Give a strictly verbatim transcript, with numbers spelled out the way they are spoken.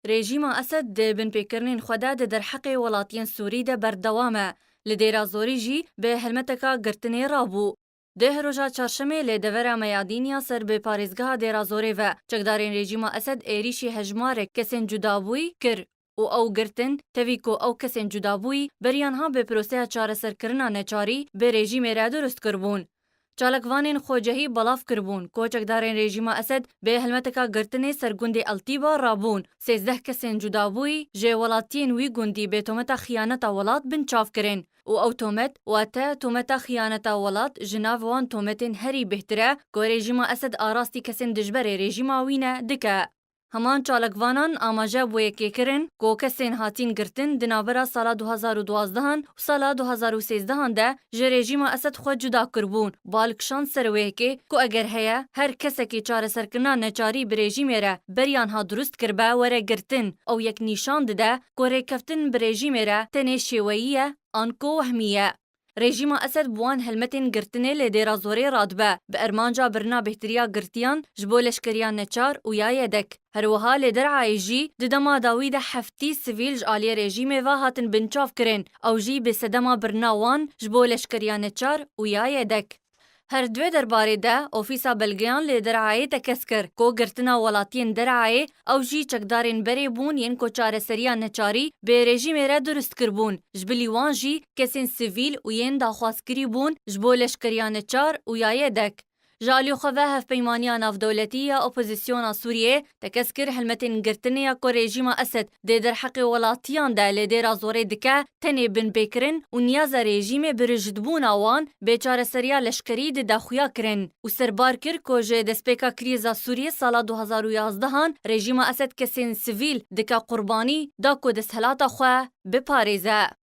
Rejîma Esed di binpêkirinên xwe de di derheqê welatiyên Sûrî de berdewam e. Li Dêra Zorî jî bi helmeteka girtinê rabû. Deh roja çarşemê li devera Meyadîn ya ser bi parêzgeha Dêra Zorê ve çekdarên rejîma Esed êrîşî hejmarek kesên cudabûyî kir û ew girtin, tevî ku ew kesên cudabûyî beriya niha bi proseya çareserkirina neçarî bi rejîmê re durust kiribûn. Çalakvanên xwecehî belav kiribûn ku çekdarên rejîma Esed bi helmeteka girtinê ser gundê Eltîba rabûn, sêzdeh kesên cudabûyî ji welatiyên wî gundî bi tometa xiyaneta welat binçav kirin û ew tomet, wate tometa xiyaneta welat, ji nav wan tometên herî bêhtir e ku rejîma Esed arastî kesên dijberê rejîma wî ne dike. Heman çalakvanan amaje bo yekê kirin ku kesên hatîn girtin di navbera sala du hazar û duwazdeh an û sala du hazar û sêzdeh an de ji rejîma Esed xwe cuda kiribûn. Bal kişand ser wê yekê ku eger heye her kesekî çareserkirina neçarî bi rejîmê re beriya niha durust kiribe were girtin, ew yek nîşan dide ku rêkeftin bi rejîmê re tenê şêweyî ye an ku wehmî ye. Rejîma Esed bi wan helmetên girtinê li Dêra Zorê radibe, bi ermanca birina bêhtiriya girtiyan ji bo leşkeriya neçar û ya yedek. Her wiha li Derayê jî di dema dawî de heftî sivîl ji aliyê rejîmê ve hatin binçavkirin, ew jî bi sedema birina wan ji bo leşkeriya neçar û ya yedek. Her di vê derbarê de Ofîsa Belgeyan li Derayê tekez kir ku girtina welatiyên Derayê, ew jî çekdarên berê bûn yên ku çareseriya neçarî bi rejîmê re durust kiribûn. Ji bilî wan jî kesên sivîl û yên daxwazkirî bûn ji bo leşkeriya neçar û ya yedek. Ji alî xwe ve Hevpeymaniya Navdewletî ya Opozisyona Sûriyê tekez kir helmetên girtinê ya ku rejîma Esed di derheqê welatiyan de li Dêra Zorê dike, tenê binpêkirin û niyaza rejîmê bi rijdbûna wan bê çareseriya leşkerî dide xuya kirin û serbar kir ku ji destpêka krîza Sûriyê sala du hazar û yazdehan rejîma Esed kesên sivîl dike qurbanî da ku desthilata xwe biparêze.